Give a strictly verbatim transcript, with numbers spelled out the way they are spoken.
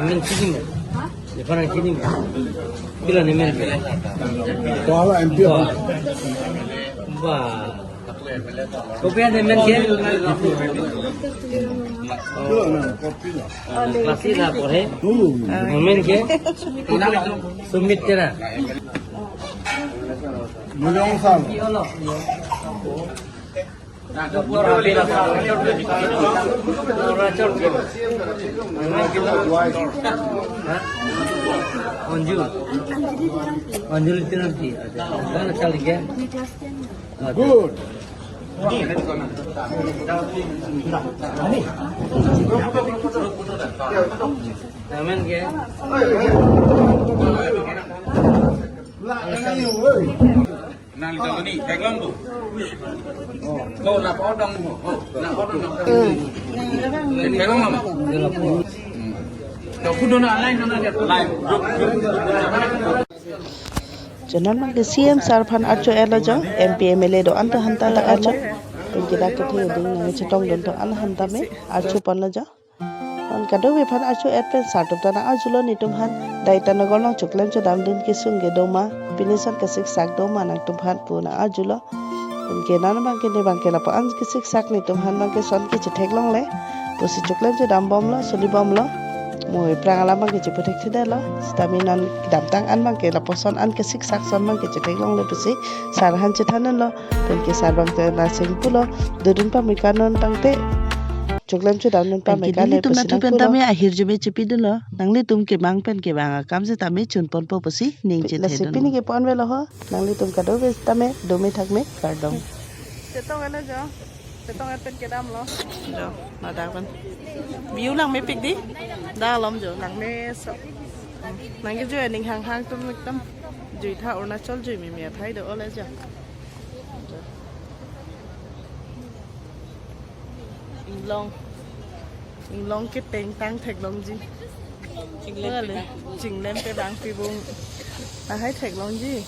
Nemen chini ma? Lephan chini ma? Pila nemen? Wala M P. Wah. Wah. Kopi nemen ke? Class ila porhe. Hmm. Nemen ke? Sumit tera. Mulong sang. Anju. Anjali Terangpi. Acha. Mana chal gaya? Acha. Good. Amen ke? Nang lita ni, theklong tu. Ko na podong mo. Na podong mo. Theklong mo. To kudo na line na dia line. Group, group. Jonan abang ke C M sir aphan archo-etlo jo, M P M L A do-an ta han ta dak archo. Penke dak kethe ding nangchetongdun do-an han ta me archo ponlo jo. Non kadokave aphan archo-et pen sar atum ta nang-arjulo netum aphan. Dai Itanagar along choklem chodamdun kesung kedo ma, pini ason kesiksak do ma nangtum aphan pu nang-arjulo. Penke non abang ke ne abang ke lapu-an kesiksak netum aphan abang ke ason ke chetheklongle pusi choklem chodambomlo, solibomlo. Mo aphrang alam abang ke cheputhekthedetlo. Sitame non kedamtang an abang ke lapuson an kesiksak ason abang ke chetheklongle pusi sar aphan chethandunlo. Penke sar abang te la seng pulo, dodun pame kanun tangte, choklem chodamdun pame. Penke kale nelitum pusi nangpulo. Nangtum pen tame ahirjume chepidunlo. Nanglitum kemang pen kevang akam setame chunponpo pusi ning chethandun. Lasi pini ke ponvelo ho. Nanglitum kadokave tame dome thakme kardom. Chetong ana jo. Chetong-et pen kedamlo. Jo, ladak pen. View langmepik di. Dak alom jo, langmeso. Nangkejui aning hanghang atum ekdom. Jui tha Arunachal jui mimi athai do ole jo. Inglong. Inglong keteng tang theklongji. Chinglem. Wale, chinglem tebang pibung. Ahai theklongji.